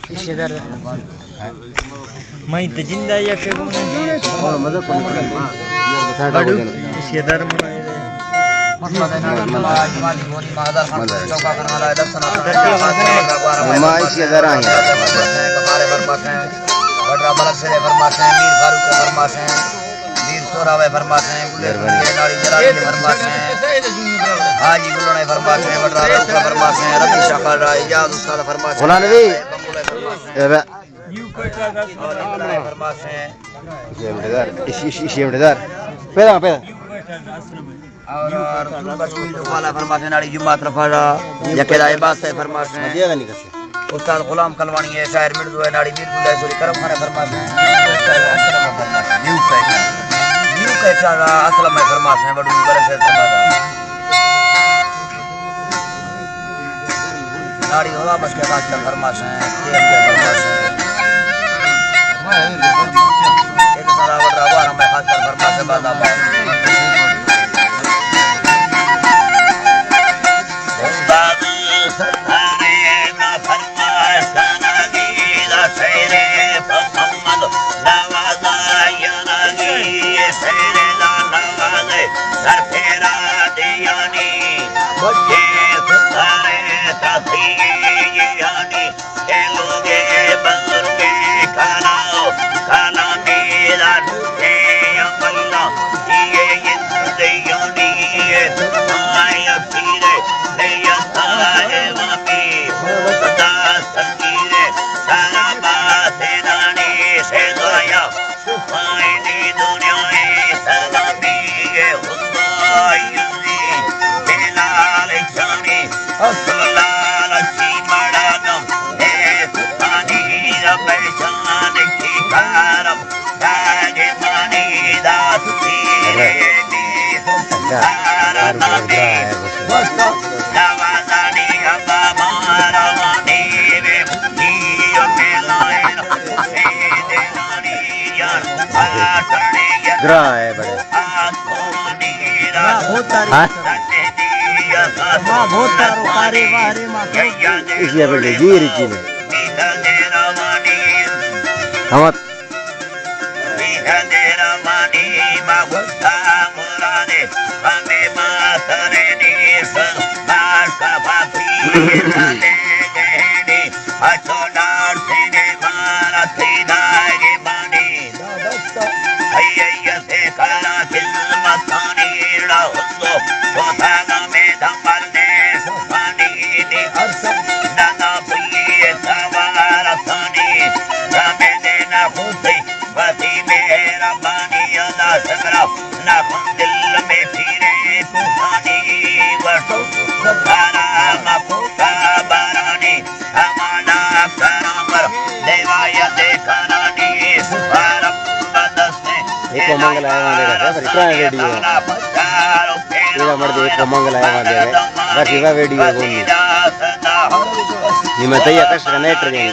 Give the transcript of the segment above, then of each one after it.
ایشی در۔ میں تو جندہ یک گونے۔ بڑو، ایشی در من۔ ما ایشی در آئیں۔ میر سہراب ءِ فرماسیں، گلے مہربانی۔ سنگی ءِ ناڑی جلال ءِ فرماسیں، حاجی گلوڑ ءِ فرماسیں، بٹرا رؤف ءِ فرماسیں، ربی شاہ خالد ءِ اعجاز استاد ءِ فرماسیں، غلام نبی۔ بنگلہ ءِ فرماسیں، اے بے۔ اور بنگلہ ءِ فرماسیں۔ ایشی ہم ڈیدار، ایشی، ایشی، ایشی ہم ڈیدار۔ پیدا، پیدا۔ اور رسول بخش پیلو والا فرماسیں، ناڑی جمعہ طرف آ رہا، یکے دا عباس ءِ فرماسیں۔ استاد غلام کلوانی ءِ، شاعر مرزو ءِ، ناڑی میر گل ءِ، سوری کرم خان ءِ فرماسیں۔ New catcher, new catcher Aslam ءِ فرماسیں، بڑو بڑے سے فرماسیں۔ ناڑی ہوا بس کے خاص کر فرماسیں، کے ایم کے فرماسیں۔ ایک سارا بڑا بار میں خاص کر فرماسیں، بازار۔ گرا ہے بڑے۔ ہاں، بہت سارے۔ ہاں؟ ہاں، بہت سارے کارے وارے ما کرو۔ اسی بڑے گیر کی نے۔ ہمت۔ ایک منگل آیا وہاں دے رہا ہے، پر اتنا ویڈیو ہے۔ یہ مر دے، ایک منگل آیا وہاں دے رہا ہے، بس یہ ویڈیو ہے، بولنی۔ یہ میں تیار کر سکا، نیٹ رہے۔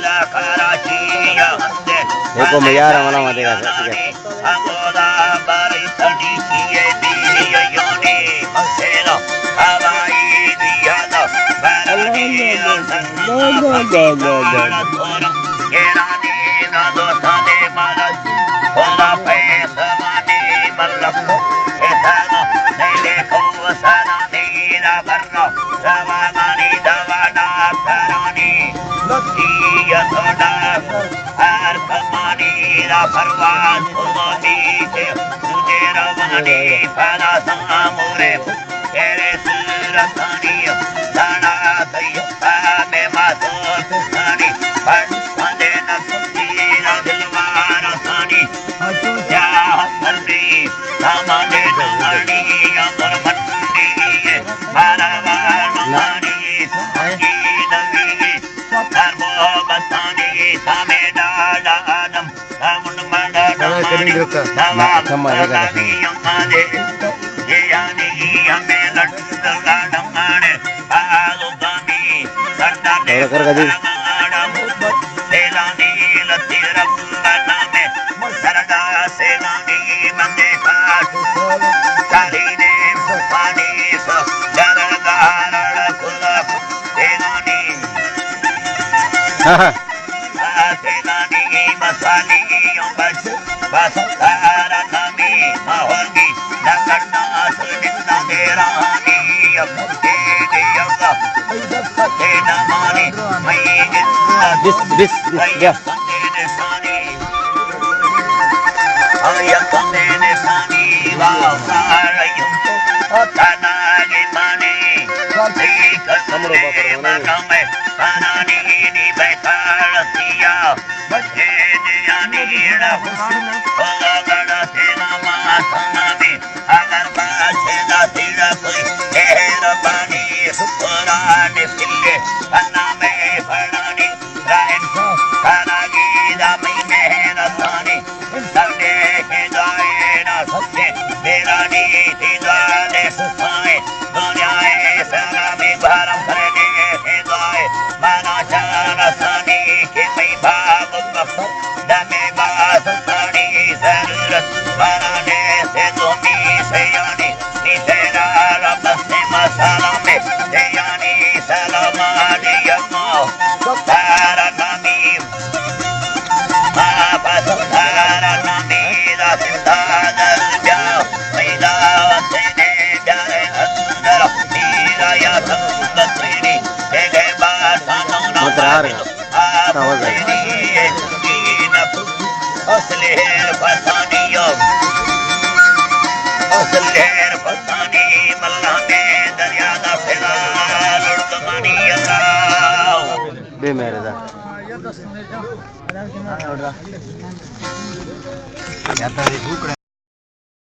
ایک وہ میار والا وہاں دے رہا ہے۔ آہا۔ بس، بس، بس، بیا۔ مترار۔ آواز آئی۔ بے مہر دا۔